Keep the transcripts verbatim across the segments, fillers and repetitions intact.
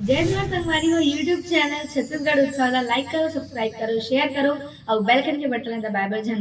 जय जोहार संगवारी हो, YouTube चैनल छत्तीसगढ़ उत्सव ला like करो, subscribe करो, share करो अउ bell icon के बटन ला दबाए बर झन।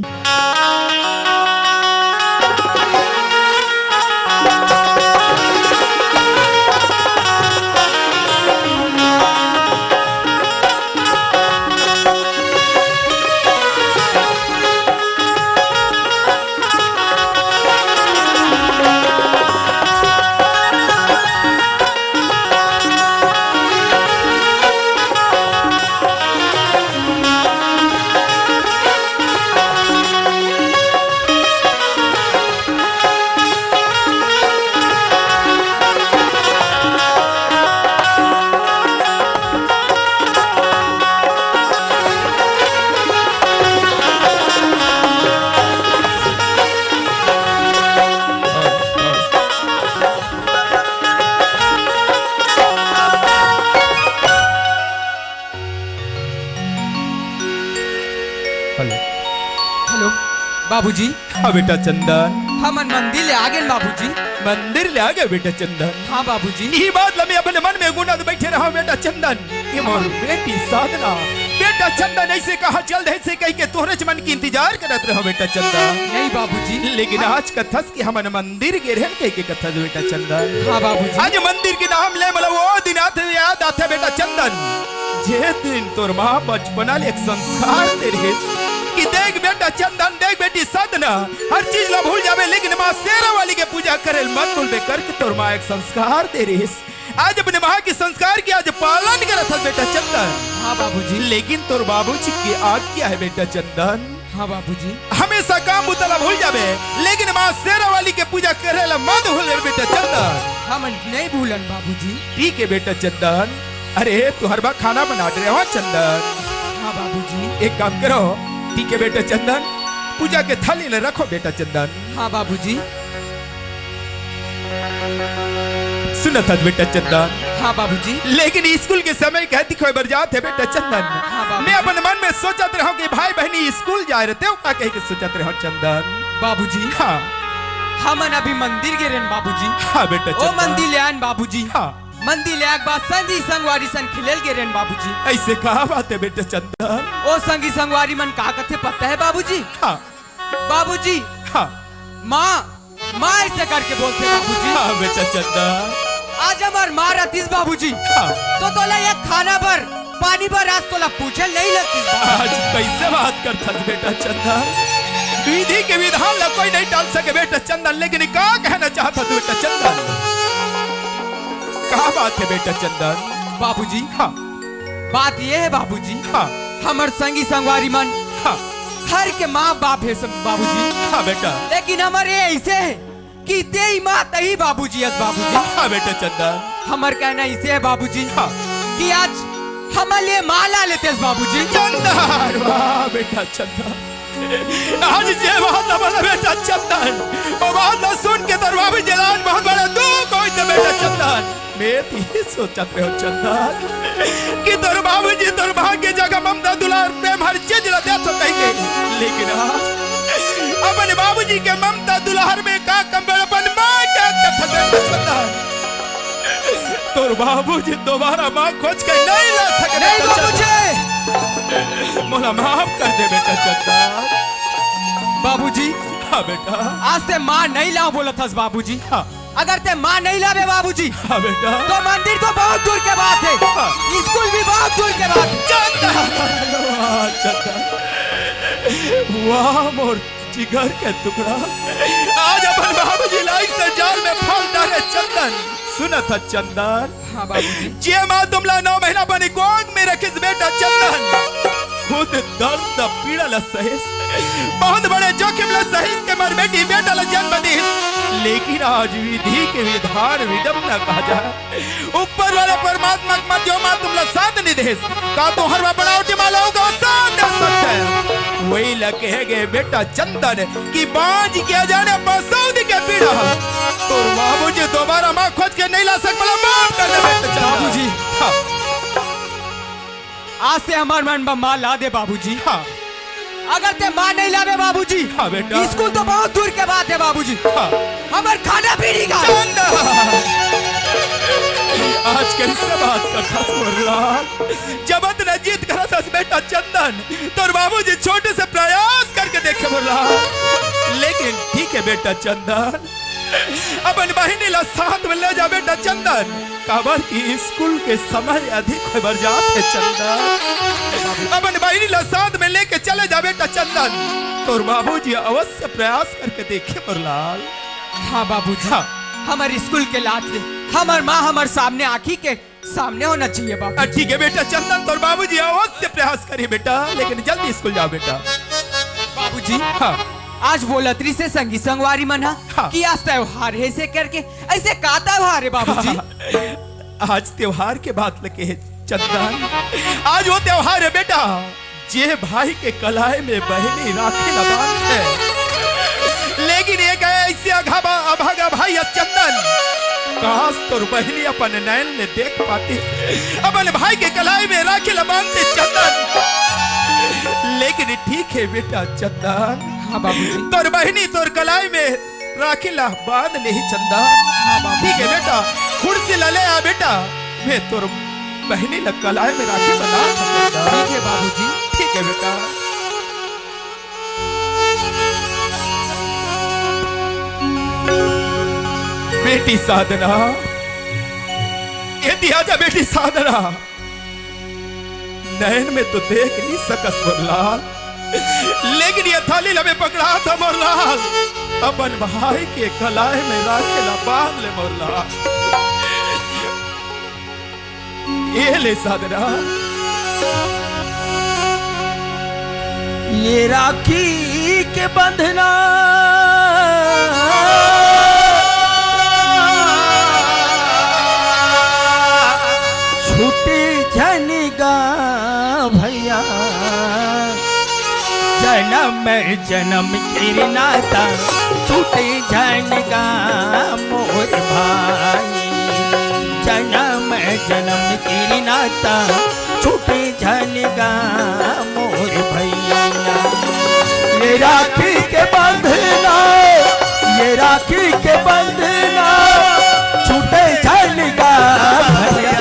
हेलो। हेलो, बाबूजी। हाँ बेटा चंदन। हमन मंदिर ले आ गेन बाबूजी। मंदिर ले आ गे बेटा चंदन। हाँ बाबूजी। यही बात ला मैं अपने मन में गुनत बैठे रहा बेटा चंदन। ये मोर बेटी साधना, बेटा चंदन ऐसे कहाँ चल दे से कह के तोहरे मन की इंतजार करत रहा बेटा चंदन। नहीं बाबूजी। लेकिन आज कथस कि हमन मंदिर गे रहन कह के कथस बेटा चंदन। हाँ बाबूजी। आज मंदिर के नाम ले मला वो दिन आथे, याद आथे बेटा चंदन, जे दिन तोर माँ बचपना ले एक संस्कार दे रहिस कि देख बेटा चंदन, देख बेटी साधना, हर चीज ला भूल जाबे लेकिन माँ शेरा वाली के पूजा करे ल मत भूलबे करके तोर माँ एक संस्कार दे रहिस। आज अपने माँ के संस्कार के आज पालन करत हस बेटा चंदन। हाँ बाबूजी। लेकिन तोर बाबूजी के आज्ञा है बेटा चंदन। हाँ बाबूजी। हमेशा काम बुता ला भूल जाबे, लेकिन माँ शेरा वाली के पूजा करे ला मत भूले बेटा चंदन। हमन नहीं भूलन बाबूजी। ठीक है बेटा चंदन। अरे तू हर बार खाना बनात रहे हो चंदन। हाँ बाबूजी। एक काम करो, ठीक है बेटा चंदन, पूजा के थाली ला रखो बेटा चंदन। हाँ बाबूजी। सुनत हस बेटा चंदन। हाँ बाबूजी। लेकिन स्कूल के समय कह दिखोए बर जात है बेटा चंदन। हाँ बाबूजी। मैं अपन मन में सोचत रहूं कि भाई बहनी स्कूल जाए रहते हो का कह के सोचत रहूं चंदन। बाबूजी। हाँ। हमन अभी मंदिर गे रहन बाबूजी। हाँ बेटा ओ चंदन। मंदिर ले आन बाबूजी। हाँ। मंदिर ले आए के बाद संगी संगवारी सन खिलेल गे रहन बाबूजी। ऐसे कहा बात है बेटा चंदन। ओ संगी संगवारी मन का कथे पता है बाबूजी? हाँ। बाबूजी। हाँ। माँ, माँ ऐसे करके बोलथे बाबूजी। हाँ बेटा चंदन। आज हमर माँ रहतिस बाबूजी। हाँ। तो तोला एक खाना बर, पानी बर आज तोला पूछे नहीं लगतिस बाबूजी। आज कैसे बात करथस बेटा चंदन? विधि के विधान ला कोई नहीं टाल सके बेटा चंदन, लेकिन का कहना चाहत हस बेटा चंदन? का बात है बेटा चंदन? बाबूजी। हाँ। बात ये है बाबूजी। हाँ। हमर संगी संगवारी मन। हाँ। हर के माँ बाप है सब बाबूजी। हाँ बेटा। लेकिन हमर ये ऐसे है कि तेई माँ तही बाबूजी अस बाबूजी। हाँ बेटा चंदन। हमर कहना इसे है बाबूजी। हाँ। कि आज हमर लिए माँ ला लेतेस बाबूजी। चंदन, वाह बेटा चंदन। आज जे बात ला बोला बेटा चंदन, वो बात ला सुन के तोर बाबूजी ला आज बहुत बड़ा दुख होइस बेटा चंदन। मैं तो ये सोचत रहे हो चंदन कि तोर बाबूजी तोर माँ के जगह ममता दुलार प्रेम हर चीज ला देत हो कह के, लेकिन आज अपन बाबूजी के ममता दुलार में का कम बड़ अपन माँ के कथा दे चंदन। तोर बाबूजी दोबारा माँ खोज के नहीं ला सके नहीं बेटा चंदन। बाबूजी। मोला माफ कर दे बेटा चंदन। बाबूजी। हाँ बेटा। आज ते माँ नहीं लाओ बोलत हस बाबूजी। हाँ। अगर ते माँ नहीं लाबे बाबूजी, हाँ बेटा। तो मंदिर तो बहुत दूर के बात है, हाँ। स्कूल भी बहुत दूर के बात है। चंदन, वाह चंदन, वाह मोर जिगर के टुकड़ा, आज अपन बाबूजी ला ऐसे जाल में फंस डारे चंदन। सुनत हस चंदन, हाँ बाबूजी। जे माँ तुमला नौ महीना बनी गोद में रखिस बेटा चंदन, खुद दर्द पीड़ा ला सहिस, बहुत बड़े जोखिम ला सहिस के मोर बेटी बेटा ला जन्म दिस, लेकिन आज विधि के विधान विडम्बना कहा जाए, ऊपर वाले परमात्मा के मत जो माँ तुमला साथ नहीं देस, का तोहर मा बनावटी माँ लोग का साथ दे सकते हैं? वही ला कहे गए बेटा चंदन कि बांझ के जाने बसौद के पीड़ा। तोर बाबूजी दोबारा माँ खोज के नहीं ला सक, मला माफ कर दे बेटा चंदन। बाबूजी। हाँ। आज से हमर मन मा माँ ला दे बाबूजी। हाँ। अगर ते माँ नहीं लाबे बाबूजी, हाँ बेटा। स्कूल तो बहुत दूर के बात है बाबूजी। हाँ। हमर खाना पीनी का। चंदन। आज कइसे बात करथस मोर लाल? जब अतना जिद करत हस बेटा चंदन, तोर बाबूजी छोटे से प्रयास करके देखे मोर लाल। लेकिन ठीक हे बेटा चंदन, अपन बहिनी ला साथ में ले जा बेटा चंदन, काबर कि स्कूल के समय अधिक होय बर जात हे चंदन। अपन बहिनी ला साथ में लेके चले जा बेटा चंदन, तोर बाबूजी अवश्य प्रयास करके देखे मोर लाल। हाँ बाबूजी, हाँ। हमर स्कूल के लात ले हमर माँ हमर सामने आँखी के सामने होना चाहिए बाबू। अ, ठीक हे बेटा चंदन, तोर बाबूजी अवश्य प्रयास करी बेटा, लेकिन जल्दी स्कूल जाओ बेटा। बाबूजी, हाँ। आज बोलत रहिसे संगी संगवारी मन ह हाँ। कि आज त्योहार हे से करके, अइसे का त्योहार हे बाबूजी? आज त्योहार के बात लगे हे चंदन, आज वो त्योहार हे बेटा, जे भाई के कलाई में बहिनी राखी ला बांधथे। लेकिन एक अइसे अघा-, अभागा भाई हे चंदन, काश तोर बहिनी अपन नैन ले देख पातिस, अपन भाई के कलाई में राखी ला बांधतिस चंदन। लेकिन ठीक हे बेटा चंदन, हाँ बाबूजी। तोर बहिनी तोर कलाई में राखी ला बांध लेही चंदन। हाँ बाबूजी। ठीक हे बेटा, कुर्सी ला ले आ बेटा, मैं तोर बहिनी ला कलाई में राखी बंधात हंव चंदन। ठीक हे बाबूजी। ठीक हे बेटा। बेटी साधना, एती आजा बेटी साधना। नैन में तो देख नइ सकस मोर लाल, लेकिन ये थाली ला मैं पकड़ात हंव मोर लाल, अपन भाई के कलाई में राखी ला बांध ले मोर लाल। ये ले साधना। ये राखी के बंधना छूटे झन गा भैया, जनम जनम के नाता छूटे झन गा मोर भाई, जनम जनम के नाता छूटे झन गा मोर भैया। ये राखी के बंधना, ये राखी के बंधना छूटे झन गा भैया,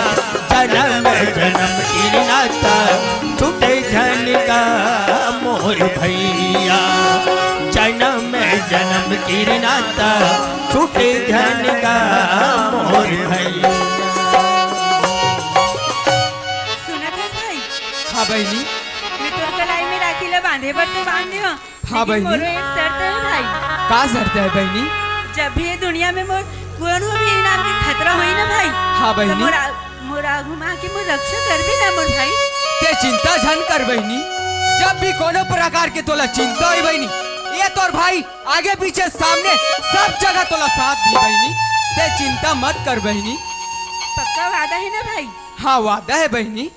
जनम जनम के नाता छूटे झन गा मोर भैया, जनम जनम के नाता छूटे झन गा मोर भैया। सुनत हस भाई? हाँ बहिनी। मैं तोर कलाई में राखी ला बांधे बर तो बांध देहूं, हाँ लेकिन बहिनी। मोरो एक शर्त हे भाई। का शर्त हे बहिनी? जब भी ये दुनिया में मोर कोनो भी नाम के खतरा होही ना भाई, हाँ बहिनी। तो मोर आ-, मोर आगू में आके मोर रक्षा करबे ना मोर भाई। ते चिंता झन कर बहिनी, जब भी कोनो प्रकार के तोला चिंता होही बहिनी, ये तोर भाई आगे पीछे सामने सब जगह तोला साथ दिही बहिनी, ते चिंता मत कर बहिनी। पक्का वादा हे ना भाई? हाँ, वादा हे बहिनी।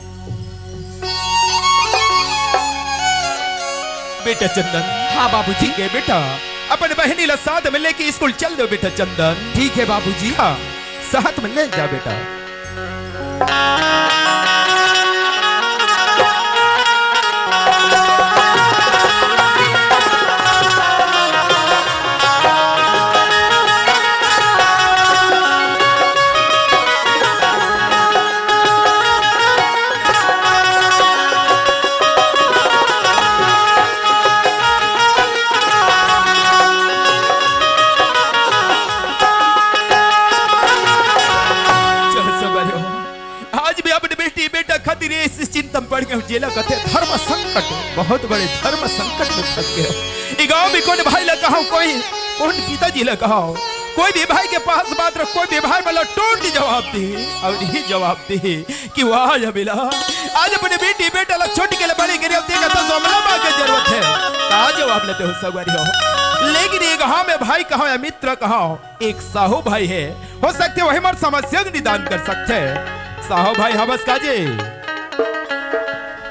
बेटा चंदन। हाँ बाबूजी। ठीक हे बेटा, अपन बहिनी ला साथ में लेके स्कूल चल देव बेटा चंदन। ठीक हे बाबूजी। हाँ, साथ में ले जा बेटा। चल संगवारी हो, आज मैं अपन बेटी बेटा खातिर इस चिंता में पड़ गे हंव, जेला कथे धर्म संकट, बहुत बड़े धर्म संकट में फंस गे हंव। ए गांव में कोन भाई ला कहांव, कोई कोन पिताजी ला कहांव, कोई भी भाई के पास बात रख, कोई भी भाई मोला टोंट जवाब दे, अउ यही जवाब दे कि वाह या मिला, आज अपन बेटी बेटा ला छोटे ले बड़े करे, तेला तो समला मां के जरूरत हे, का जवाब ला देहूं संगवारी हो। लेकिन ए गांव में भाई कहांव या मित्र कहांव, एक साहू भाई हे, हो सकथे वही मोर समस्या के निदान कर सकथे। साहू भाई हवस का जी?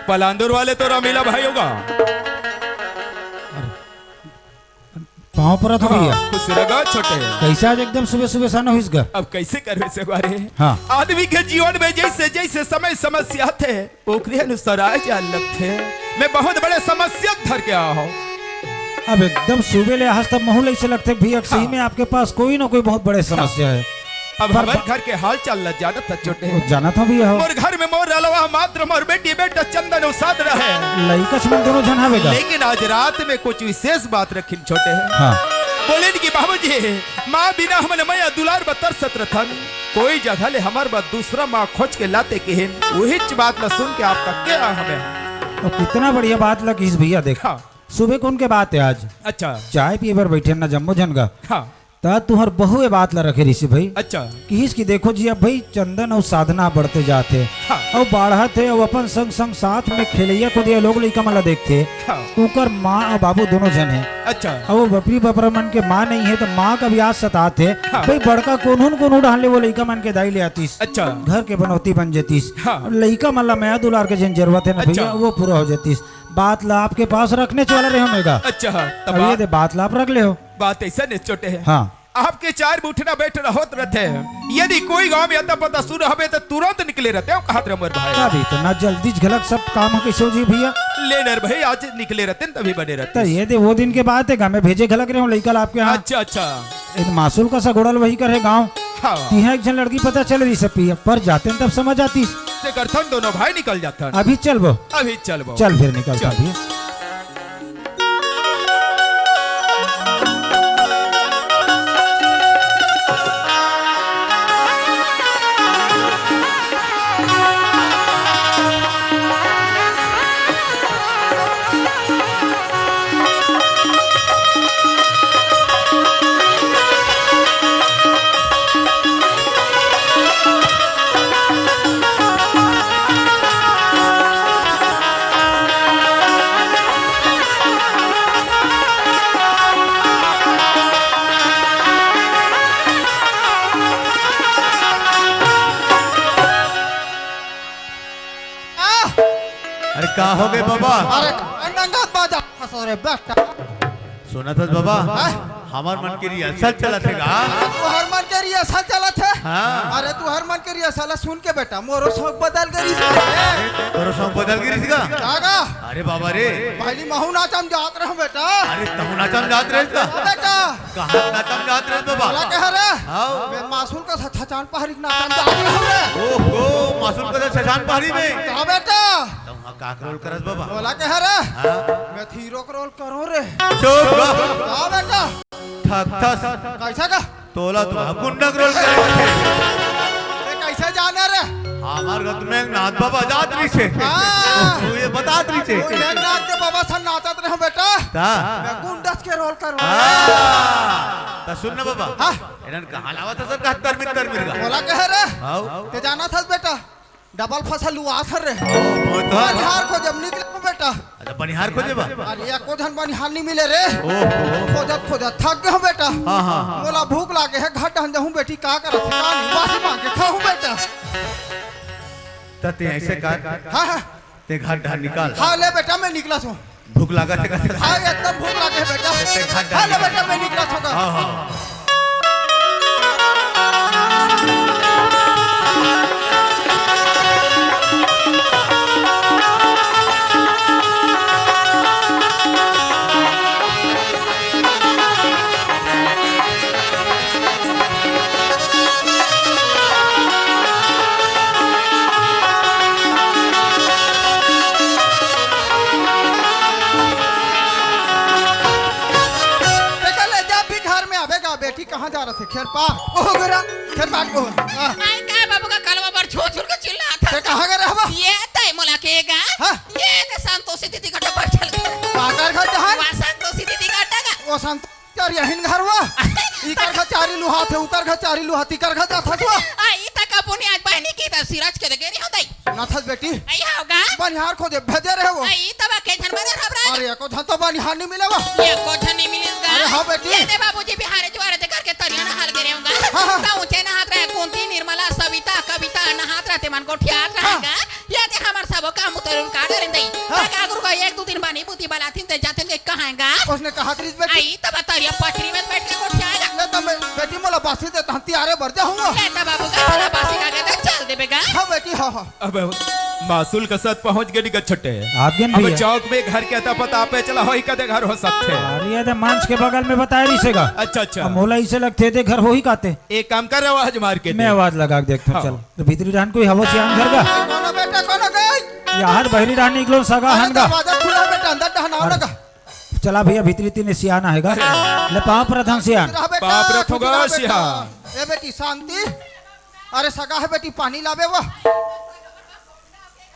पलांदुर वाले तो रामलीला भाई होगा। पांव परत हों भैया। खुश रह गा छोटे। कइसे आज एकदम सुबह सुबह अइसना होइस गा? अब कइसे करबे संगवारी? हाँ। आदमी के जीवन में जइसे जइसे समय समस्या आथे, ओकरे अनुसार आए जाए लगथे। मैं बहुत बड़े समस्या धर के आए हंव। अब एकदम सुबह ले आज तक महूं ल अइसे लगथे भैया, सही हाँ। में आपके पास कोई ना कोई बहुत बड़े हाँ। समस्या हे। अब पर हमर घर के हाल चाल ल जानत हस छोटे। जानत हँव भैया हो। मोर घर में मोर अलावा मात्र मोर बेटी बेटा चंदन अउ साधना हे। लइका मन दोनों झन हवे गा। लेकिन आज रात में कुछ विशेष बात रखिन छोटे। हाँ। बोलिन कि बाबूजी, माँ बिना हमन मया दुलार बर तरसत रथन, कोई जगह ले हमर बर दूसरा माँ खोज के लाते किहिन। उहीच बात ल सुन के आप तक के आ हमें। अउ कितना बढ़िया बात ल किहिस भैया, देख। हाँ। सुबह कुन के बात हे आज। अच्छा। चाय पिए बर बइठे हन ना जम्मो झन गा। हाँ। त तुँहर बहू ए बात ल रखे रिहिस भई। अच्छा। किहिस कि देखो जी, अब भई चंदन अउ साधना बढ़ते जात हे। हाँ। अउ बाढ़त हे, अउ अपन संग संग साथ में खेलइया कूदइया लोग लइका मन ल देखथे। हाँ। उंकर माँ अउ बाबू दोनों झन हे। अच्छा। अउ वो बपरी बपरा मन के माँ नइ हे, त माँ के भी याद सतात हे। हाँ। भई बड़का कोनो न कोनो डहन ले वो लइका मन के दाई ले आतिस। अच्छा। घर के बनौती बन जतिस। हाँ। लइका मन ल मया दुलार के जेन जरूरत हे ना अच्छा। भैया, वो पूरा हो जतिस। बात ल आपके पास रखने वाला रहेंव मैं गा। अच्छा, तब अब ये आप दे बात ल आप रख लेहव। बात अइसने छोटे हे। हाँ। आपके चार बइठना बइठना होत रथे। यदि कोई गाँव में अता पता सुन हवे त तुरंत निकले रहितेव, कहत रहे मोर भाई। तब इतना जल्दी घलक सब काम ह कइसे हो जी भैया? ले न रे भई, आज निकले रहितेन तभी बने रहितेस। त ये दे वो दिन के बात हे गा, मैं भेजे घलक रहेंव लइका ल आपके यहाँ। अच्छा, अच्छा। ए मासूल कस गोड़ल वही कर हे गाँव। हाँ। तिहाँ एक झन लड़की पता चल रहिस हे, पर जातेन तब समझ आतिस। ते करथन दोनों भाई निकल जाथन। अभी चलबो। अभी चलबो। चल फिर निकलथन चल। अभी। आह! अरे का हो गे बाबा? अरे नंगत बाजा फंसो रे बेटा। सुनत हस बाबा? हाँ? हमर मन के rehearsal चलत हे गा। तुँहर मन के rehearsal चलत हे? हाँ। अरे तुँहर मन के rehearsal सुन के बेटा मोरो शौक बदल गे रिहिस रे। तोरो शौक बदल गे रिहिस गा? का गा? अरे बाबा रे। पहिली महूँ नाचा म जात रहेंव बेटा। अरे तहूँ नाचा म जात रहेस गा? हाँ बेटा। कहाँ नाचा म जात रहेस बाबा? ओला कहे रे। हाँ। मैं मासूल कस छछान पहाड़ी के नाचा म जात रहेंव रे। ओहो, मासूल कस छछान पहाड़ी में। हाँ बेटा। तहूँ का role करस बाबा? ओला कहे रे। हाँ। मैं त hero के role करों रे। चुप। हाँ बेटा। ठकथस। कइसे गा? तोला तो गुंडा के role करे। ते कइसे जाने रे? हमर घर में एक नाथ बाबा जात रहिस हे। हाँ। तू ये बतात रहिस हे। वो एक नाथ के बाबा सन नाचत रहेंव बेटा। ता? मैं गुंडस के role करों। हाँ। त सुन ना बाबा। हाँ। एमन कहाँ लावत हस गा तरमिर तरमिर गा? ओला कहे रे। हाँ। ते जानत हस बेटा। डबल फसल लुआत हन रे। ओ, बहुत बा। बनिहार खोजे म निकलेंव बेटा। अच्छा, बनिहार खोजे बर? अरे, एको झन बनिहार नइ मिले रे। ओहो। खोजत खोजत थक गेंव बेटा। हाँ, हाँ। मोला भूख लागे हे, घर डहन जाहूँ बेटी, का करत हे, का नहीं, बासी मांग के खाहूँ बेटा। त ते अइसे कर। हाँ, हाँ। ते घर डहन निकल। हाँ, ले बेटा, मैं निकलत हँव। भूख लागत हे कइसे? हाँ, एकदम भूख लागे हे बेटा। ते घर डहन निकल। हाँ, ले बेटा, मैं निकलत हँव गा। हाँ, हाँ। देखा ले, जब भी घर में आबे गा, बेटी कहाँ जा रथे? खेरपार। ओ गोरा, खेरपार को। हाँ। आय का बाबू का कलवा बर छोड़ छोड़ के चिल्लात हे। ते कहाँ गे रहबा? ये तय मोला के गा। हाँ। ये ते संतोषी दीदी का डब्बा चल गया। काकर घर जहाँ? वहाँ संतोषी दीदी का अड्डा गा। वो संतोषी चारी अहिन घर वा। इकर घर चारी लुहात हे, उकर घर चारी लुहात, इकर घर जात हस वा। आ, ई तक अपनी आज बहनी की त सिराज के दे गे रही हो दई। सुनत हस बेटी? अई होगा। बनिहार खोजे भेजे रहे वो। अई तब के झन मरे रहब रे। अरे, एको झन तो बनिहार नइ मिले वा। एको झन नइ मिलिस गा। अरे, हाँ बेटी। ये दे बाबूजी बिहारे जुआरे जे करके तरिया नहाल गे रहे होगा। हाँ, हाँ। त ऊँचे नहात रहे, कुंती, निर्मला, सविता, कविता नहात रहे, ते मन गोठियात रहे हाँ। गा। ये दे हमर सबो काम उतरुन का डरेन दई। हाँ। त का गुरु का एक दू दिन बानी बूती बलाथिन ते जाथिन के कहाँ गा? ओसने कहात रहिस बेटी। अई तब तरिया पटरी में बैठ के गोठियाए गा। ले त मैं, बेटी मोला बासी दे, त हम तियारे बर जाहूँ। ले त बाबू गा, चला बासी का के दे, चल देबे गा। हाँ बेटी, हाँ, हाँ। अबे मासूल के साथ पहुंच गे गा छोटे। आप गेन अब भैया। चौक में घर के अता पता पे चला होही कदे घर हो सकथे। अरे, ये दे मंच के बगल में बताए रहिसे गा। अच्छा, अच्छा। अब मोला इसे लगथे दे घर होही काते। एक काम कर, आवाज मार के मैं दे। आवाज लगा के देखथंव, हाँ। चल। तो भीतरी डहन कोई हवय सियान घर गा? कोनो बेटा, कोनो गई? यार बहरी डहन निकलो सगा अरे, हन गा। दरवाजा खुला बेटा, अंदर डहन आओ ना गा। चला भैया, भीतरी तीन सियान आहे गा। ले पाँव परत हन सियान। रह बेटा, पाँव परत खुश होगा रह बेटा। सियान। ए बेटी शांति, अरे सगा हे बेटी, पानी लाबे वो।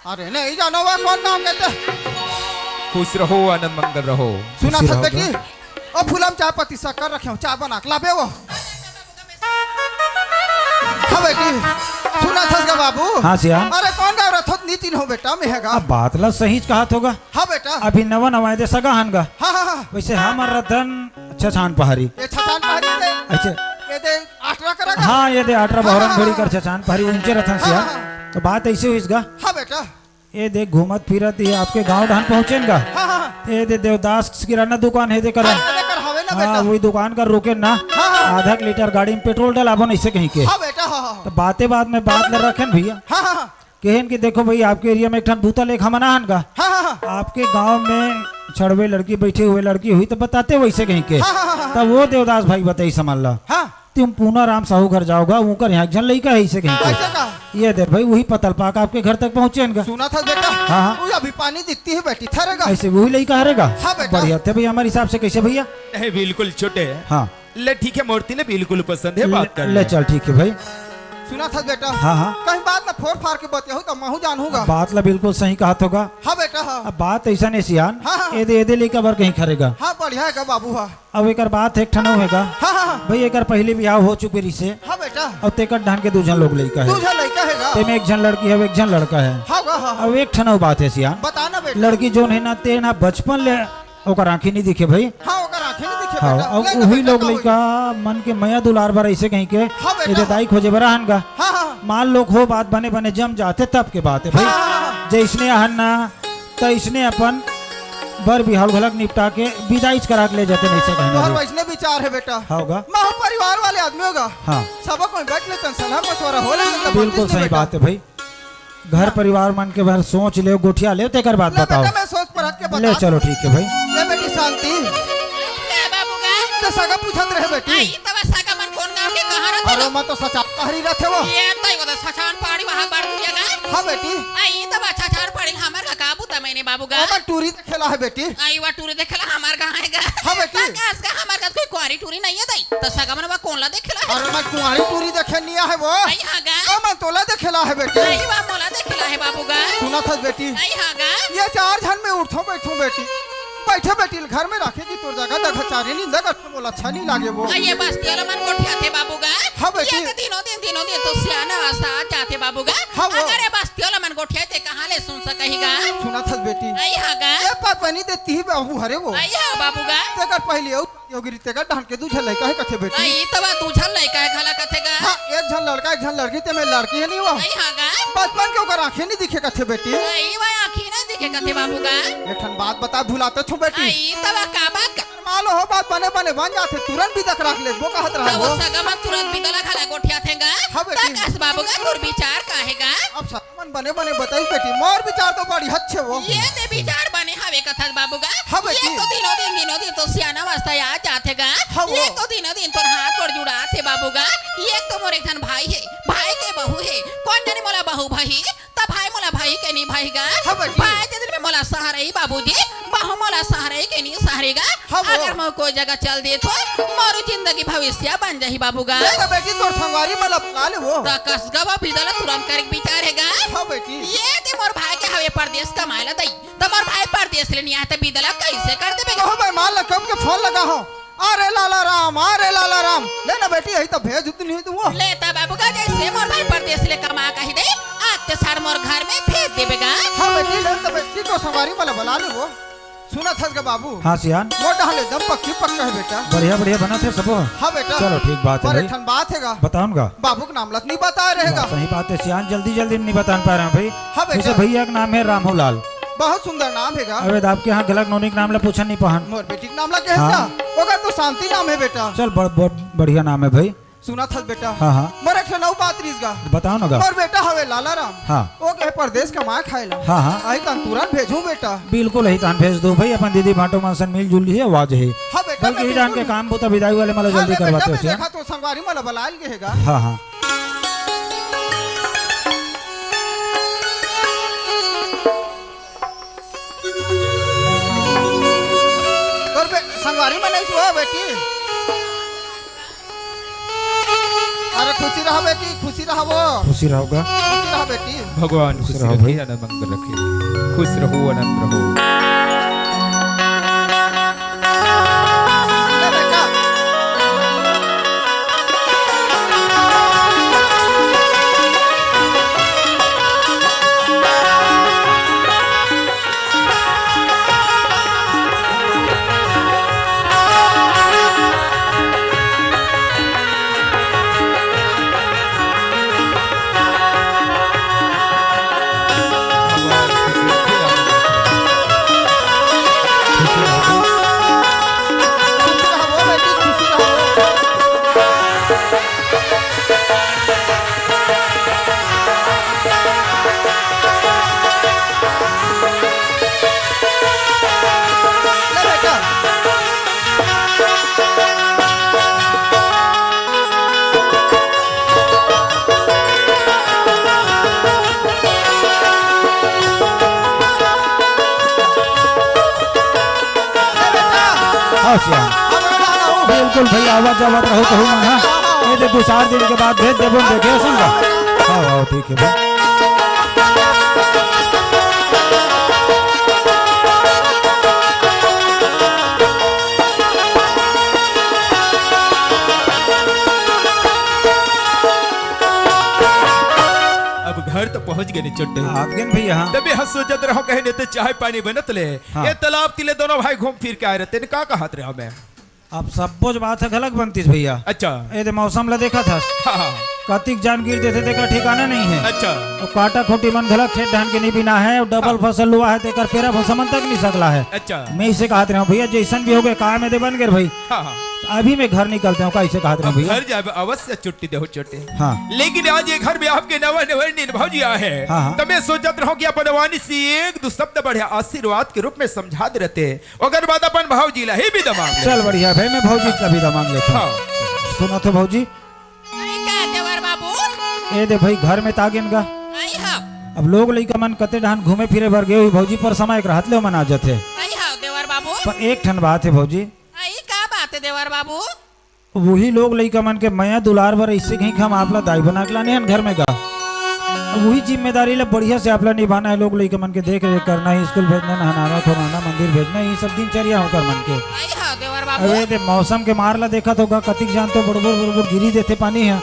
अरे नहीं जानो वो कौन नाम लेते। खुश रहो, आनंद मंगल रहो। सुना खुशी था रहो बेटी, बेटा। ओ फूलम चाय पत्ती शक्कर रखे हो, चाय बना के लाबे वो। हाँ बेटी, सुना था का बाबू। हाँ सियान। अरे कौन गा रथोत नीति हो बेटा, मैं है गा। अब बात ला सही कहा थोगा। हाँ बेटा। अभी नवा नवा एदे सगा हन गा। हाँ, हाँ, हाँ। वैसे हमर रतन छछान पहारी। ये छछान पहारी दे। अच्छा। ये दे आटरा करा गा। हाँ, ये दे आटरा हाँ, बहरन हाँ, घोड़ी हाँ। कर छछान पहारी उनके रतन सिया। हाँ, हाँ। तो बात ऐसे हुई गा। हाँ बेटा। ये दे घूमत फिरत ये आपके गांव डहन पहुंचेन गा। हाँ, हाँ। ये दे देवदास किराना दुकान हे दे करा। हाँ, ये दे कर हवे ना हाँ, बेटा। वही दुकान कर रुकेन ना। हाँ, हाँ। आधा एक लीटर गाड़ी में पेट्रोल डलाबो नहीं से कहीं के। हाँ बेटा, हाँ, हाँ। तो बातें बात में बात ल रखेन भैया। हाँ, हाँ, हाँ। कहेन कि देखो भाई, आपके एरिया में एक ठन भूता लेख हमन आहन गा। हाँ, हाँ, हाँ। आपके गांव में छड़वे लड़की, बैठे हुए लड़की हुई तो बताते वैसे कहीं के। हाँ, हाँ, हाँ, हाँ। तब वो देवदास भाई बताई समझ ला। हाँ। तुम पूना राम साहू घर जाओगा, उनकर यहाँ एक झन लइका है इसे कहीं के। अच्छा का? ये दे भाई, वही पतल पाक आपके घर तक पहुँचे गा। सुना था बेटा। हाँ, हाँ। वो अभी पानी दिखती है बेटी, ठहरेगा। ऐसे वही लइका हरेगा। हाँ बेटा। बढ़िया थे भैया, हमारे हिसाब से कैसे भैया? नहीं, बिल्कुल छोटे। हाँ। ले ठीक है, मूर्ति ले बिल्कुल पसंद है, बात कर ले ले। चल ठीक है भाई। सुना था बेटा। हाँ, हाँ। कहीं बात ना फोर फार के बतियाहू तो महू जानहूँ गा। बात ला बिल्कुल सही कहा थोगा। हाँ बेटा, हाँ। अब बात ऐसा नहीं सियान। हाँ, हाँ। एदे, एदे लइका बर कहीं खरेगा। हाँ, बढ़िया है गा बाबू, हाँ। अब एकर बात एक ठन अउ हे गा। हाँ, हाँ, हाँ। भाई एकर पहले बिहाव हो चुके रिसे। हाँ बेटा। अब तेकर डहन के दू झन लोग लइका है। दू झन लइका है गा। तेमे एक झन लड़की है, एक झन लड़का है। हाँ गा, हाँ, हाँ। अब एक ठन अउ बात है सियान। बता ना बेटा। लड़की जोन है ना, तेन ह बचपन ले ओकर आँखी नहीं दिखे भाई। हाँ, ओकर आँखी नहीं दिखे हाँ, बेटा। अब ले ना वही बेटा, लोग का होई? लइका मन के मया दुलार बर ऐसे कहीं के हाँ बेटा। एदे दाई खोजे बर आहन गा। हाँ, हाँ। मान लो हो बात बने बने जम जाते तब के बात है भाई। हाँ, हाँ, हाँ। जैसने आहन ना, तैसने अपन बर बिहाव घलक निपटा के विदाईच करा के ले जाते नहीं से कहना तोहर भाई। वैसने विचार है बेटा। हाँ गा। महू परिवार वाले आदमी होगा। हाँ। सब कोई बैठ लेते हैं, सलाह मशवरा हो लेते हैं, बिल्कुल सही बात है भाई। घर हाँ। परिवार मन के भर सोच ले, गोठिया ले, तेकर बाद ले बताओ। बेटा, मैं सोच परख के ले, बता चलो, ठीक है भाई। ले बेटी शांति। ए बाबू गा। तो सगा पूछत रहे बेटी। आई तब सगा मन कौन गांव के कहाँ रहते अरे हो? मैं तो सचान पहाड़ी रहते वो। ये तो वो तो सचान पहाड़ी वहाँ बढ़ गया गा। हाँ बेटी। आई तब सचान पहाड़ी हमर का काबू त मैंने बाबू गा। ओमन टूरी देखेला है बेटी। आई वा टूरी देखेला हमर गाँव है गा। हाँ बेटी। त का हमर का कोई कुंवारी टूरी नहीं है दाई। त सगा मन वा कौन ला देखेला है? अरे मैं कुंवारी टूरी देखे नहीं है वो। आई हाँ गा। ओमन तोला देखेला है बेटी। आई वा मोला देखेला है बाबू गा। सुना था बेटी। आई हाँ गा। ये चार झन में उठो बैठो बेटी। बैठे बेटी घर में रखे जी तोर जगह दखचारी निंदा कर मोला अच्छा नहीं लागे वो। आ, ये बस्ती वाला मन गोठियाथे बाबू गा। हाँ बेटी। ये तो दिनों दिन, दिनों दिन तो सियाना अवस्था आ जाथे बाबू गा। हाँ वो। अगर ये बस्ती वाला मन गोठियाथे कहाँ ले सुन सकही गा? सुना था बेटी। आई हाँ गा। ये पत्नी देती ही बाबू हरे वो। आई हाँ बाबू गा। तेकर पहले अउ योगिरी तेकर डहन के दू झन लइका है कथे बेटी। आई तब दू झन लइका है घला कथे गा। हाँ, एक झन लड़का, एक झन लड़की, ते में लड़की है नहीं वो। आई हाँ गा। बचपन के ओकर आँखें नहीं दिखे कथे बेटी। आई वा आँखें नहीं दिखे कथे बाबू गा। एक ठन बात बता भुलाते छो बेटी। आई तब का बात का? मान लो हो बात बने बने बन जाथे, तुरंत बिदा करा के लेबो कहत रहा तब वो। सगा मन तुरंत बिदा ला घला गोठियाथे गा। हाँ बेटी। त कस बाबू गा तोर विचार का है गा? अब सगा मन बने बने बताई बेटी, मोर विचार तो बड़ी अच्छे वो। ये ते विचार बने हवे कथस बाबू गा। हाँ बेटी। ये तो दिनों दिन, दिनों दिन तो सियाना अवस्था आ जाथे गा। हाँ वो। ये तो दिनों दिन तोर हाथ गोड़ जुड़ाथे बाबू गा। ये तो मोर एक ठन भाई है, भाई के बहू है, कौन जाने मोला बहू भाई त भाई मोला भाई के नहीं भाई गा। हाँ, बेटी। भाई के दिन में मोला सहारे ही बाबूजी, बहू मोला सहारे के नहीं सहारे गा। हाँ, वो। अगर मैं कोई जगह चल दे तो मोर जिंदगी भविष्य बन जाही बाबू गा। ले तो बेटी तोर संगवारी मोला बुला ले वो। त कस गा वो बिदा ला तुरंत करे के विचार है गा। हाँ, बेटी। ये ते मोर भाई के हवे परदेस कमाए ला दई। त मोर भाई परदेस ले नहीं आए त बिदा ला कैसे कर देबे गा? ओहो, मैं मान ला कम के फोन लगा हो। अरे लाला राम, अरे लाला राम, ले ना बेटी, यही तो भेज देती नहीं तू वो। ले ता बाबू गा, जैसे मोर भाई परदेस ले कमा कही दे, आते सार मोर घर में भेज देबे गा। हाँ बेटी, ले तो बेटी तो संगवारी वाला बुला ले वो। सुना था का बाबू? हाँ सियान। मोटा हाल एकदम पक्की पक्का है बेटा। बढ़िया बढ़िया बना थे सबो। हाँ बेटा। चलो ठीक बात है पर भाई। एक ठन बात है गा। बताओ ना गा। बाबू का नाम लत नहीं बता रहेगा। सही बात है सियान, जल्दी जल्दी नहीं बता पा रहे हैं भाई। हाँ बेटा। जैसे भैया का नाम है रामू लाल। बहुत सुंदर नाम है गा। अबे आपके यहाँ गलत नोनी के नाम ला पूछा नहीं पहन। मोर बेटी के नाम ला कहे हाँ। का? ओकर तो शांति नाम है बेटा। चल, ब-, ब-, बढ़िया नाम है भाई। सुनत हस बेटा? हाँ, हाँ। मोर एक ठन अउ बात रिहिस गा। बताओ ना गा। मोर बेटा हवे लाला राम। हाँ। ओ गे परदेस कमाए खाए ला। हाँ, हाँ। अही तहान तुरंत भेजहूँ बेटा। बिल्कुल, अही तहान भेज दूँ भई, अपन दीदी भांटो मन सन मिलजुल लिही, आ जाही। हाँ बेटा, बल्कि मैं इही डाहन के बिल्कुल काम बूता बिदाई वाले मन ला हाँ, जल्दी मैं बेटा, करवातेंव मैं सियान। देखत हों, संगवारी मन ला बलाय ल गे हे गा। हाँ, हाँ। तोर बे-, संगवारी मन अइस ओ बेटी। अरे खुशी रहा बेटी, खुशी रहा वो। खुशी रहो गा। खुशी रहा बेटी। भगवान खुशी खुशी रहो रखे, भाई। आनंद मंगल रखे। खुश रहो, आनंद रहो। ले बेटा। आओ सियान। बिल्कुल भैया, आवत जावत रहो कहूँ मन, हाँ। ये दे दू चार दिन के बाद भेज देबो, देखे सुन गा। हाँ, हाँ, ठीक है भाई। अब घर तो पहुंच गे न चोटे। आ गेन भैया, हाँ। तबे हंस सोचत रहो कहे ने ते चाय पानी बनत ले। हाँ। ये तालाब तिले दोनों भाई घूम फिर के आए रहते ने, का कहत रहे मैं? अब सब्बो ज बात ह घलक बनतीस भैया। अच्छा। ए दे मौसम ला देखत हस। हाँ, हाँ। कतिक जान गिर देथे तेकर ठिकाना नहीं है। अच्छा। अउ काटा खूंटी मन घलक खेत धान के नहीं बिना है, अउ डबल हाँ। फसल लुआ है तेकर पेरा भूसा मन तक नहीं सकला है। अच्छा। मैं इसे कहत रहे हूँ भैया, जैसन भी हो गए काम ए दे बन गे भाई। हाँ, हाँ। अभी मैं घर निकलते हूँ, का इसे कहत रहे हूँ अब भैया। घर जाबे अवश्य छुट्टी देहू चोटे। हाँ। लेकिन आज ये घर में आपके नवा नवा नीन भौजी आए हैं। हाँ, हाँ। तो मैं सोचत रहो कि अपन वाणी से एक दो शब्द बढ़िया आशीर्वाद के रूप में समझा दे रहते। ओकर बाद अपन भौजी ला ही विदा मांग ले। चल बढ़िया भाई, मैं भौजी ला विदा मांग लेथों। हाँ। सुनत हो भौजी? अरे का देवर बाबू? ए दे भाई, घर में त आ गेन गा। आई हाँ। अब लोग लइका मन कते डहान घूमे फिरे बर गे होही भौजी, पर समय के रहत ले ओमन आ जाथे। आई हाँ देवर बाबू। पर एक ठन बात हे भौजी। आई का बात हे देवर बाबू? वही लोग लइका मन के मया दुलार बर अइसे कहीं हम आप ला दाई बना के लाने हन घर में गा। अब वही जिम्मेदारी ला बढ़िया से आप ला निभाना है। लोग लइका मन के देख रेख करना है, स्कूल भेजना, नहलाना, धोलाना, मंदिर भेजना, ये सब दिनचर्या होकर मन के। आई हाँ देवर बाबू। अबे दे मौसम के मार ला देखत हो गा, कतिक जान तो बुड़बुड़ बुड़बुड़ गिरी देथे पानी ह।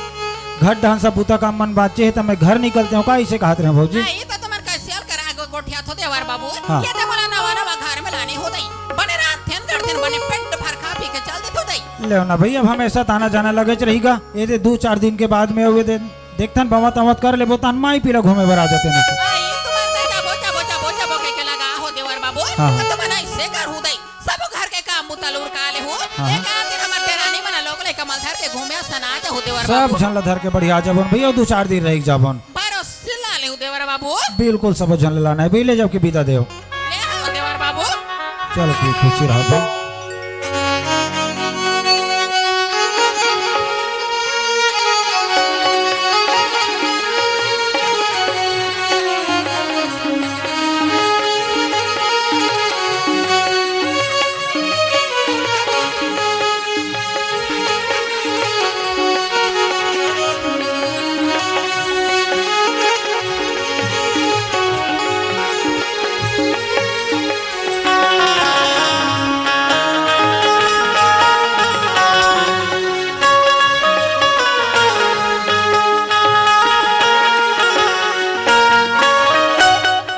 घर डहन सब बूता काम मन बाचे हे, त मैं घर निकलते हूँ, का इसे कहत रहे भौजी? नहीं, तो तुम्हार कैसे करा गो-, गोठिया थो देवर बाबू। हाँ। ये तो मोला नवा नवा घर में लाने हो दई। बने रात थेन कर थेन बने पेट भर खा पी के चल देथो दई। लेव ना भई, अब हमेशा त आना जाना लगेच रही गा। ए दे दू चार दिन के बाद में अउ ए दे देखथन, बवत अवत कर लेबो, तहन माई पीला घूमे बर आ जाते नहीं। आई, तुम्हार दे जाबो, जाबो, जाबो, जाबो कह के लगा हो देवर बाबू। हाँ। तो तुमन ऐसे कर हो दई। सब घर के काम बुता लुरका ले हो। हाँ। एक आध दिन हमर देरानी मन लोग ले कमल धर के घूमे सना जा हो देवर सब बाबू। झन ला धर के बढ़िया आ जाबोन भैया, दू चार दिन रह जाबोन। बारो सिला ले हो देवर बाबू। बिल्कुल सब झन ला लाना है भई, ले जाओ के बिदा देव। ले हो देवर बाबू। चल, ठीक, खुशी रहो भाई।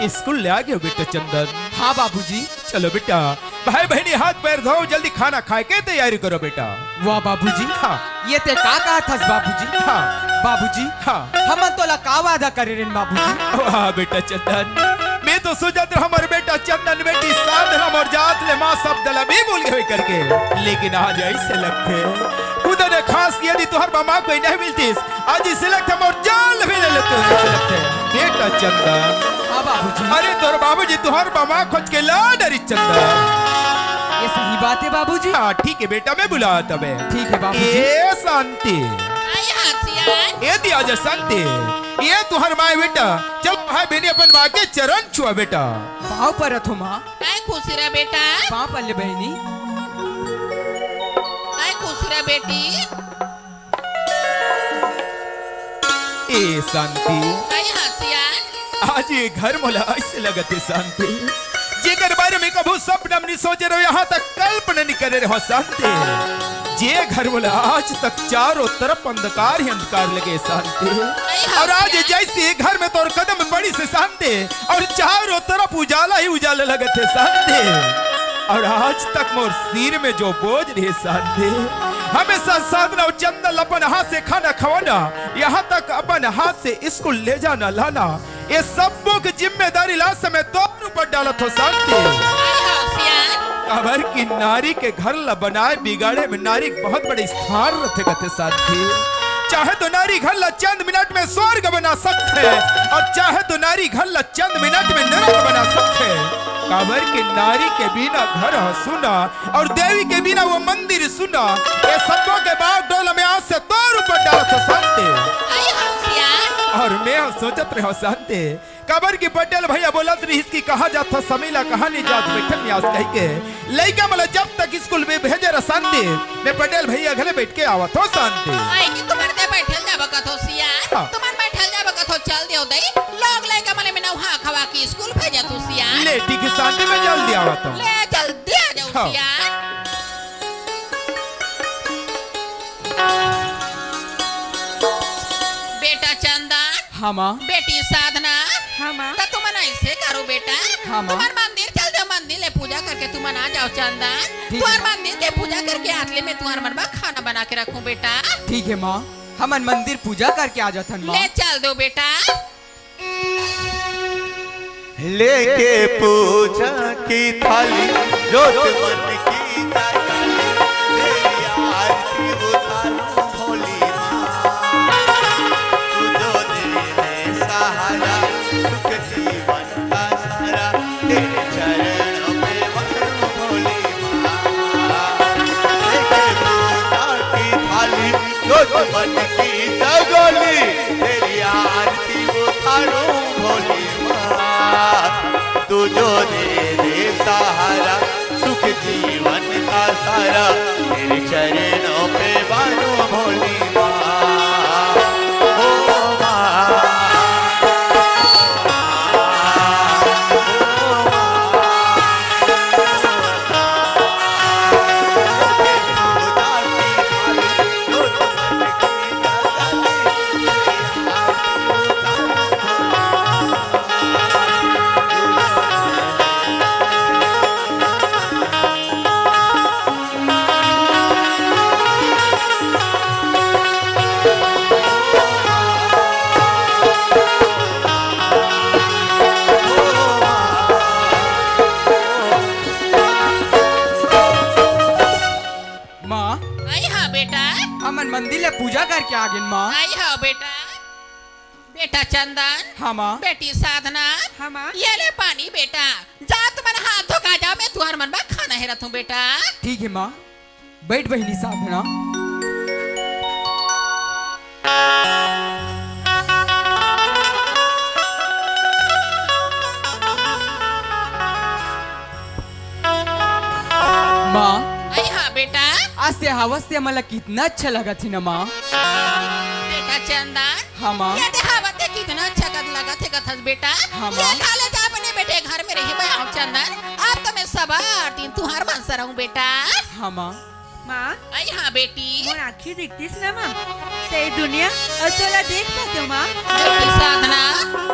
स्कूल ले आ गयो बेटा चंदन? हाँ बाबूजी। चलो बेटा, भाई बहनी हाथ पैर धो, जल्दी खाना खाए के तैयारी करो बेटा। वाह बाबूजी। हाँ। ये ते का कहा थस बाबूजी? हाँ। बाबूजी। हाँ। हमन तोला का वादा करे रेन बाबूजी? वाह बेटा चंदन, मैं तो सोचत रहा हमर बेटा चंदन, बेटी साधना मोर जात ले माँ शब्द ला भी भूल गए करके, लेकिन आज ऐसे लगथे खुदा ने खास किया दी तुहर बमा कोई नहीं मिलतीस। आज इसे लगथे मोर जान भी ले लेते हो, ऐसे लगथे। बेटा चंदन। हाँ बाबूजी। अरे तोर बाबूजी तुहर बमा खोज के ला डरी चंदन। ये सही बात है बाबूजी। हाँ ठीक है बेटा, मैं बुला तबे। ठीक है बाबूजी। ए शांति। आई हाँ सियान। ए दिया जा शांति। ये तुहर माय बेटा, चल भाई बहनी अपन माँ के चरण छुआ बेटा। पाँव परत हो माँ। काय खुशी रहा बेटा। पाँव पर ले बहनी। काय खुशी रहा बेटी। ए शांति। काय हाँ सियान। आज ये घर मोला ऐसे लगत है शांति, जेकर बारे में कभू सपना में नहीं सोचे रहो, यहाँ तक कल्पना नहीं करे रहो शांति। जे घर मोला आज तक चारों तरफ अंधकार ही अंधकार लगे शांति। अरे हाँ और आज भैया। जैसे ये घर में तोर कदम पड़ी से शांति, और चारों तरफ उजाला ही उजाला लगत है शांति। और आज तक मोर सिर में जो बोझ रहे शांति, हमेशा साधना और चंदन अपन हाथ से खाना खवाना, यहाँ तक अपन हाथ से स्कूल ले जाना लाना, ये सबो के जिम्मेदारी ला समय तोर ऊपर डालत हो शांति। अरे हाँ सियान। काबर कि नारी के घर ला बनाए बिगाड़े में नारी के बहुत बड़े स्थान रथे कथे शांति। चाहे तो नारी घर ला चंद मिनट में स्वर्ग बना सकथे, और चाहे तो नारी घर ला चंद मिनट में नरक बना सकथे। काबर कि नारी के बिना घर ह सुना, और देवी के बिना वो मंदिर सुना। ये सबो के बागडोल में आज से तोर ऊपर डालत हो शांति। आई हाँ सियान। और मैं सोचत रहो शांति, काबर कि पटेल भैया बोलत रहिस कि कहा जात ह समय ला कहा नहीं जात बैठल न्यास कह के। लइका मन ला जब तक स्कूल में भेजे रह शांति, मैं पटेल भैया घले बैठ के आवत हो शांति। आई कि तुमन दे बैठल जाबा कथो सियान। हाँ। तुमन बैठल जाबा कथो चल देव दई। लोग लइका मन में नौहा खवा के स्कूल भेजा तू सियान। ले ठीक है शांति, मैं जल्दी आवत हूँ। ले जल्दी आ जाओ हाँ। सियान। बेटा चंदन। हाँ माँ। बेटी साधना। हाँ माँ। त तुमन ऐसे करो बेटा। हाँ माँ। तुम्हार मंदिर चल जाओ, मंदिर ले पूजा करके तुमन आ जाओ चंदन। ठीक है। तुम्हार मंदिर के पूजा करके आत ले मैं तुम्हार मन बर खाना बना के रखूं बेटा। ठीक है माँ, हमन मंदिर पूजा करके आ जाथन माँ। ले चल दो बेटा। लेके पूजा की थाली, जोत मन की जगाली, तेरी आरती उतारूं भोली माँ। तू जो दे दे सहारा, सुख जीवन का सारा, तेरे चरणों में भरूं भोली माँ। लेके पूजा की थाली, जोत मन की जगाली, तेरी आरती उतारूं भोली माँ। तू जो दे दे सहारा, सुख जीवन का सारा, तेरे चरणों पे बानो भोली माँ। ओ माँ, ओ माँ, ओ माँ। माँ। आई हाँ बेटा। हमन मंदिर ले पूजा करके आ गेन माँ। आई हाँ बेटा। बेटा चंदन। हाँ माँ। बेटी साधना। हाँ माँ। ये ले पानी बेटा। जा तुमन हाथ धो के आ जाओ, मैं तुहर मन बर खाना हेरत हूँ बेटा। ठीक है माँ। बैठ बहिनी साधना। माँ। अई हाँ बेटा। आज से हवस से हमला कितना अच्छा लगत हे ना माँ। बेटा चंदन। हाँ माँ। ये देखावत हे कितना अच्छा कद लगत हे कथस बेटा। हाँ माँ। ये खा ले जा अपने बेटे घर में रही बे। चंदन, अब तो मैं सवार दिन तुहार मन से रहूं बेटा। हाँ माँ। माँ। अई हाँ बेटी। मोर आँखी दिखतीस ना माँ, ते दुनिया अउ तोला देख पातेव माँ। बेटी साधना,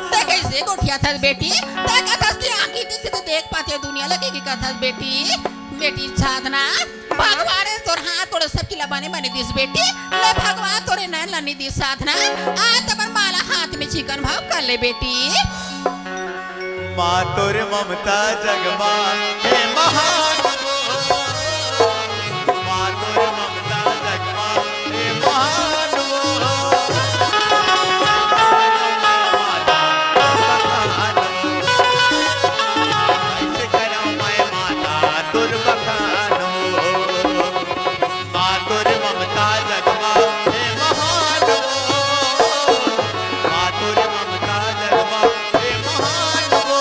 ते कैसे गोठियाथस बेटी? ते कथस कि आँखी दिखतीस ते देख पातेव दुनिया लगे कि कथस बेटी? बेटी साधना, भगवान ने तोर हाथ तोर सबकी ला बने बने दिस बेटी। ले भगवान तोरे नैन ला नी दिस साधना। आज तबर माला हाथ में चिकन भाव कर ले बेटी। माँ तोर ममता जगमा हे महान वो। माँ तोर ममता जगमा हे महान वो। माता तोर बखान वो। कैसे करो मैं माता तोर बखान वो। माँ तोर ममता जगमा हे महान वो। माँ तोर ममता जगमा हे महान वो।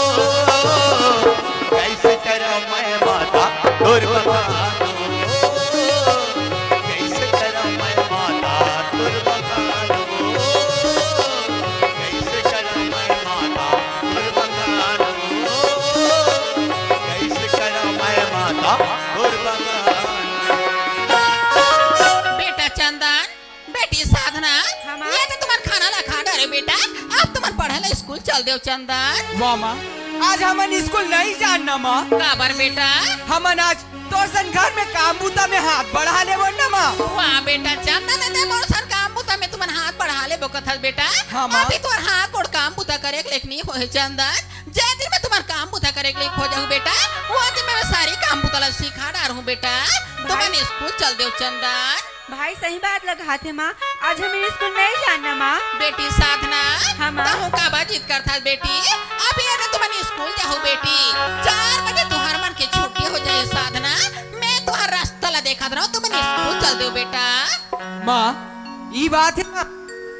कैसे करा मैं माता तोर बखान वो। कैसे करा मैं माता तोर बखान वो। कैसे करा मैं माता तोर बखान वो। कैसे करा मैं माता तोर बखान। बेटा चंदन, बेटी साधना, हाँ, माँ। ये तो तुम्हार खाना ला खा डारे बेटा। अब तुम्हार पढ़े ला स्कूल चल देव चंदन। वाह माँ, आज हमन स्कूल नहीं जान ना माँ। काबर बेटा? हमन आज तोर सन घर में काम बूता में हाथ बढ़ा लेबो ना माँ। वाह बेटा चंदन, ते मोर सन काम बूता में तुमन हाथ बढ़ा लेबो कथस बेटा। हाँ, माँ। अभी तोर हाथ गोड़ काम बूता करे के लेखनी होए चंदन। जे दिन में तुम्हार काम बूता करे के लेख हो जाहूँ बेटा, वो दिन में मैं सारी काम बूता ला सिखा डारहूँ बेटा। तुमन स्कूल चल देव चंदन। भाई सही बात ला कहाथे माँ, आज हमन स्कूल नहीं जान ना माँ। बेटी साधना, हाँ माँ। तहूँ काबर जिद करथस बेटी? अभी अगर तुमन स्कूल जाहू बेटी, चार बजे तुहर मन के छुट्टी हो जाए साधना, मैं तुहर रास्ता ला देखत रहूँ, तुमन स्कूल चल देव बेटा। माँ, ई बात हे माँ,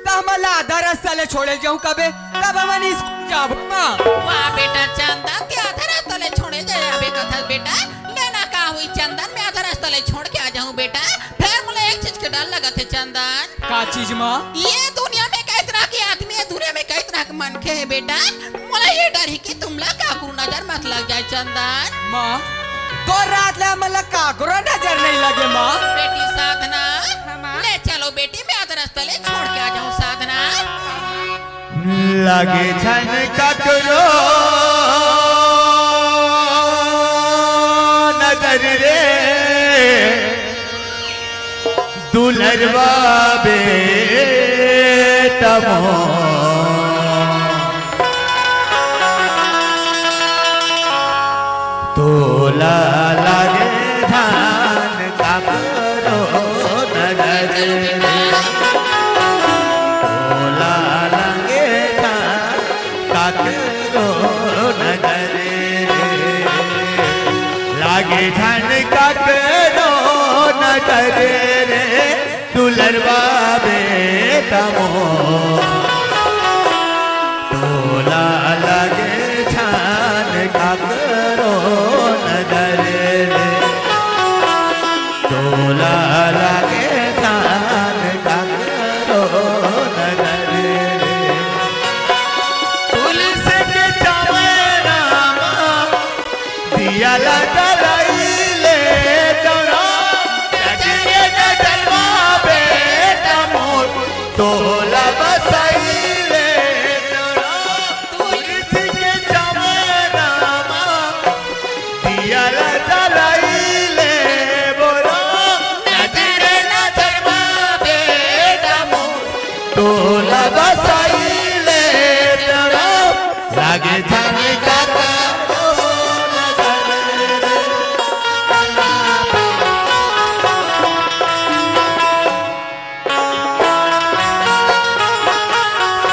त हमन ला आधा रास्ता ले छोड़े जाहूँ कबे, तब हमन स्कूल जाबो माँ। वाह बेटा चंदन, ते आधा रास्ता ले छोड़े जाए अबे कथस बेटा, लेना का हुई चंदन, मैं आधा रास्ता ले छोड़ के आ जाहूँ बेटा। फेर मोला एक चीज के डर लगत हे चंदन। का चीज माँ? ये दुनिया में कई तरह के आदमी हे, दुनिया में कई तरह के मनखे हे बेटा। मोला ये डर हे कि तुमला काकरो नजर मत लग जाए चंदन। माँ, तो रात ले हमला काकरो नजर नहीं लगे माँ। बेटी साधना, हाँ, माँ। ले चलो बेटी, मैं आधा रास्ता ले छोड़ के आ जाहूँ साधना। लागे झन काकरो नजर रे, दुलरवा बेटा मोर। तोला लागे झन काकरो नजर रे। तोला लागे झन काकरो नजर रे। लागे झन काकरो नजर रे। दुलरवा बेटा मोर, तोला लागे झन काकरो नजर रे। तोला लागे झन काकरो नजर रे। तुलसी के चमेरा मा दिया ला जलाई ले डरा, जगरे न जलवा बेटा मोर, तोला बसाई ले डरा। तुलसी के चमेरा मा दिया ला जलाई ले बोरा, नजर न जलवा बेटा मोर, तोला बसाई ले डरा। लागे झन काकरो नजर रे।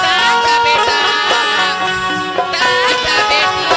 टाटा बेटा, टाटा बेटी।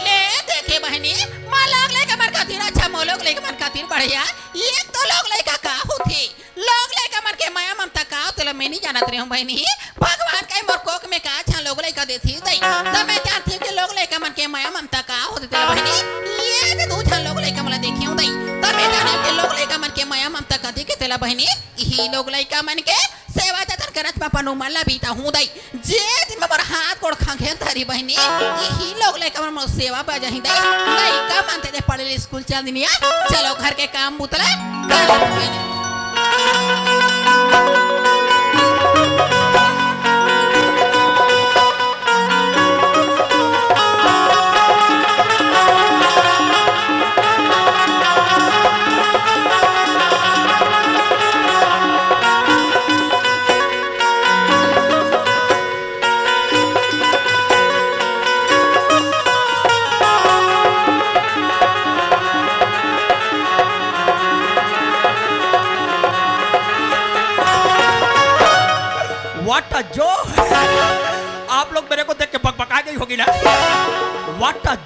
ले देखे बहिनी, माँ लोग लइका मन खातिर अच्छा, मोर लोग लइका मन खातिर बढ़िया। एक तो लोग लइका का होथे, लोग लइका मन के मया ममता का होथे, तेला मैं नहीं जानत रहे हूँ बहिनी। भगवान कहीं मोर कोख में का अच्छा लोग लइका देथे दई, त मैं जानत हूँ कि लोग लइका मन के मया ममता का होथे तेला बहिनी। ये दे दू झन लोग लइका मन ला देखे हूँ दई, त मैं जानत हूँ कि लोग लइका मन के मया ममता का देखे तेला बहिनी। इही लोग लइका मन के सेवा जतन करत म अपन उमर ला बीता हूँ दई। जे दिन म मोर हाथ गोड़ खंखेल धरी बहिनी, इही लोग लइका मन मोर सेवा बजाही दई। लइका मन ते दे पढ़े ले स्कूल चल दिनिया, चलो घर के काम बुतला कर ले बहिनी।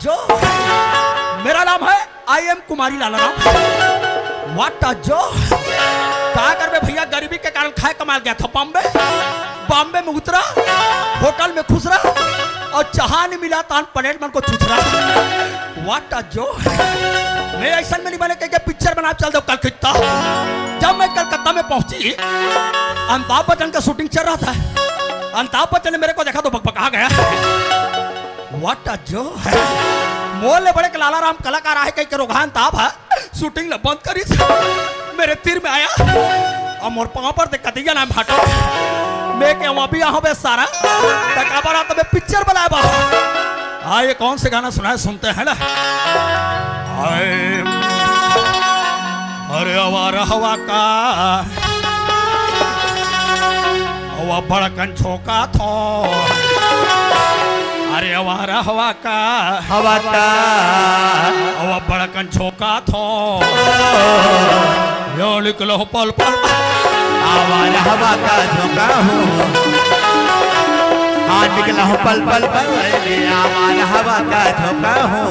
जो, मेरा नाम है I am Kumari Lala Ram. What a joke। का करबे भैया, गरीबी के कारण खाए कमाए ल गया था बॉम्बे। बॉम्बे में उतरा, होटल में खुसरा अउ चाहा नहीं मिला, तान प्लेट मन को छुछरा। What a joke। मैं अइसन में नहीं बने कहिके पिक्चर बनाए चल देंव कलकत्ता। जब मैं कलकत्ता में पहुंची, अमिताभ बच्चन का शूटिंग चल रहा था। अमिताभ बच्चन ने मेरे को देखा तो बकबका गया। What a joke। मोर ले बड़े के लाला राम कलाकार आहे कहिके रोगहा अमिताभ ह शूटिंग ला बंद करिस। मेरे तीर में आया अउ मोर पांव पर ते कतिया ना भाटो। मैं के वहां भी आहो बे सारा, त काबर आता बे पिक्चर बनाए बा। हाँ, ये कौन से गाना सुनाए, सुनते हैं ना। हाय, अरे आवारा हवा का, हवा बड़कन झोंका थो। अरे आवारा हवा का, हवा का, हवा बड़कन झोंका थो। यो निकलो पल पल। आवारा हवा का झोंका हूँ। हाँ, निकला हूँ पल पल पल के लिए, आवारा हवा का झोंका हूँ।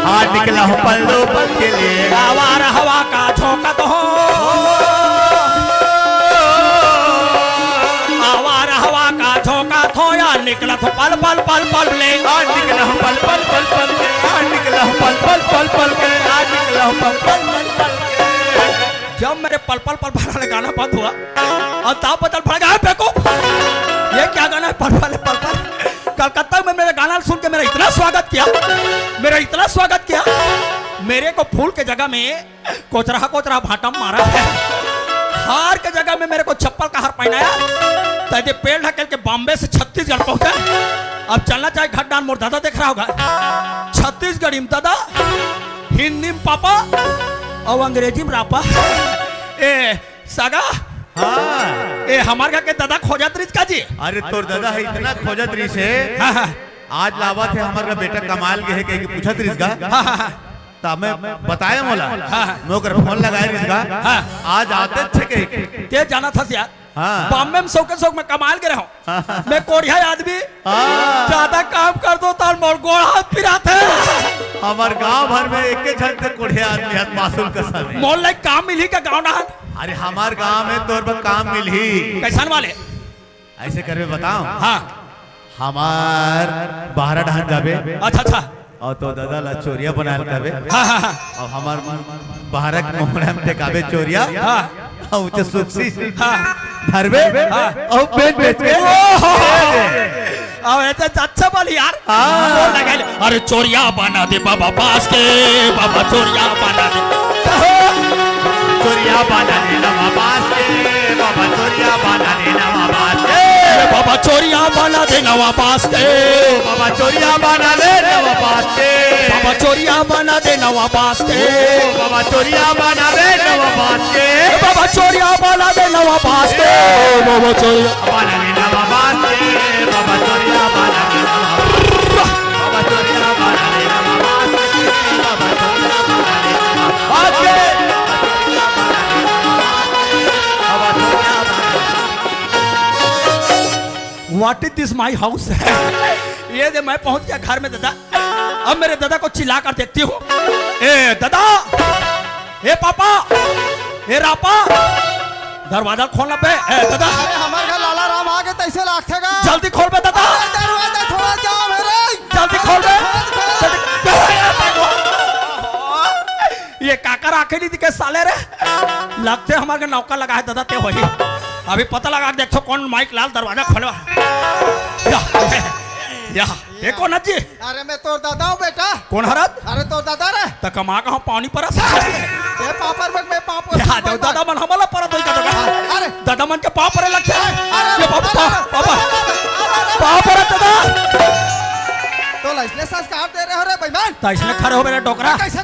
हाँ, निकला हूँ पल दो पल के लिए, आवारा हवा का झोंका तो हो। आवारा हवा का झोंका थो या निकला थो पल पल पल पल ले। हाँ, निकला हूँ पल पल पल पल के, हाँ, निकला हूँ पल पल पल पल के, हाँ, निकला हूँ पल पल पल पल के। जब मेरे पल पल पल पल वाले गाना बंद हुआ, अमिताभ बच्चन भड़क गया, "बेवकूफ, ये क्या गाना है, पल पल पल पल?" कलकत्ता में मेरे गाना सुन के मेरा इतना स्वागत किया, मेरा इतना स्वागत किया, मेरे को फूल के जगह में कोचरा कोचरा भाटा मारा है, हार के जगह में मेरे को चप्पल का हार पहनाया। तैं दे पेड़ ढकेल के बॉम्बे से छत्तीसगढ़ पहुंचा। अब चलना चाहे घट डान, मोर दादा देख रहा होगा। छत्तीसगढ़ी में दादा, हिंदी में पापा अउ अंग्रेजी में रापा। ए, सगा। हाँ। ए, हमार घर के दादा खोजत रहिस का जी? अरे, तोर दादा ह इतना खोजत रहिस हे। हाँ, हाँ। आज लावत हे, हमार घर बेटा कमाए ल गे हे कहिके पूछत रहिस गा। हाँ, हाँ, हाँ। त मैं बताए मोला। हाँ, हाँ। मैं ओकर फोन लगाए रहिस गा। हाँ। आज आते छे कहिके। ते जानत हस यार। हाँ। बॉम्बे में सौके सौक में कमाए ल गे रहों। हाँ। मैं कोढ़िया आदमी। हाँ। ज्यादा काम कर दो त मोर गोड़ हाथ पिरात हे। हमार गांव भर में एके झन ते कोढ़िया आदमी हस मासूम कसन। मोला काम मिलही का गांव डहर? अरे हमार गांव में तोर बर काम मिलही। कइसन वाले? अइसे करबे बताओं। हाँ। हमार बहरा डहर जाबे। अच्छा, अच्छा। अउ तोर दादा ला चोरिया बनाए ल कबे। हाँ, हाँ, हाँ। अउ हमार बहरा के मोहड़ा में देखाबे चोरिया। हाँ। अउ उचे सुक्सी हाँ। धरबे। हाँ। अउ बेच बेच के। ओहो। अब ऐसे अच्छा बोल यार। हाँ। बोल लगा ले। अरे चोरिया बना दे बाबा बास के, बाबा चोरिया बना दे। चोरिया बना दे बाबा बास के, बाबा चोरिया बना दे नवा बास के। ए बाबा चोरिया बना दे नवा बास के। बाबा चोरिया बना दे नवा बास के। बाबा चोरिया बना दे नवा बास के। बाबा चोरिया बना दे नवा बास के। ए बाबा चोरिया बना दे नवा बास के। बाबा चोरिया बना दे नवा बास के। बाबा चोरिया बना दे नवा बास के। बाबा चोरिया बना दे नवा बास के। बाबा चोरिया बना दे नवा बास के। बाबा चोरिया बना दे नवा बास के। बाबा चोरिया बना दे What is this my house? ये दे मैं पहुंच गया घर में दादा। अब मेरे दादा को चिल्ला कर देखती हूँ। ए दादा, ए पापा, ए रापा, दरवाजा खोल ना बे। ए दादा, अरे हमार घर लाला राम आ गे तइसे लागथे गा। जल्दी खोल बे दादा। अरे दरवाजा थोड़ा जाम हे रे। जल्दी खोल बे। जल्दी। ये काकर आंखें नहीं दिखे साले रे। लगथे हमार के नौका लगा हे दादा ते होही। अभी पता लगा के देखो कौन माइक लाल दरवाजा खोलवा। या, या, देखो ना जी। अरे मैं तोर दादा हूँ बेटा। कौन हरत? अरे तोर दादा रे। त कमा कहाँ पानी परस? ए पापर बक मैं पाप या, जाओ दादा मन हमला परत होई का दादा। अरे। दादा मन के पाँव परे लगथे। अरे, ये बाबा, अरे, बाबा, अरे, अरे, अरे, अरे, पाँव परत दादा। तो ला इसने संस्कार दे रहे हो रे बेईमान। त इसने खड़े हो मेरे डोकरा। कैसे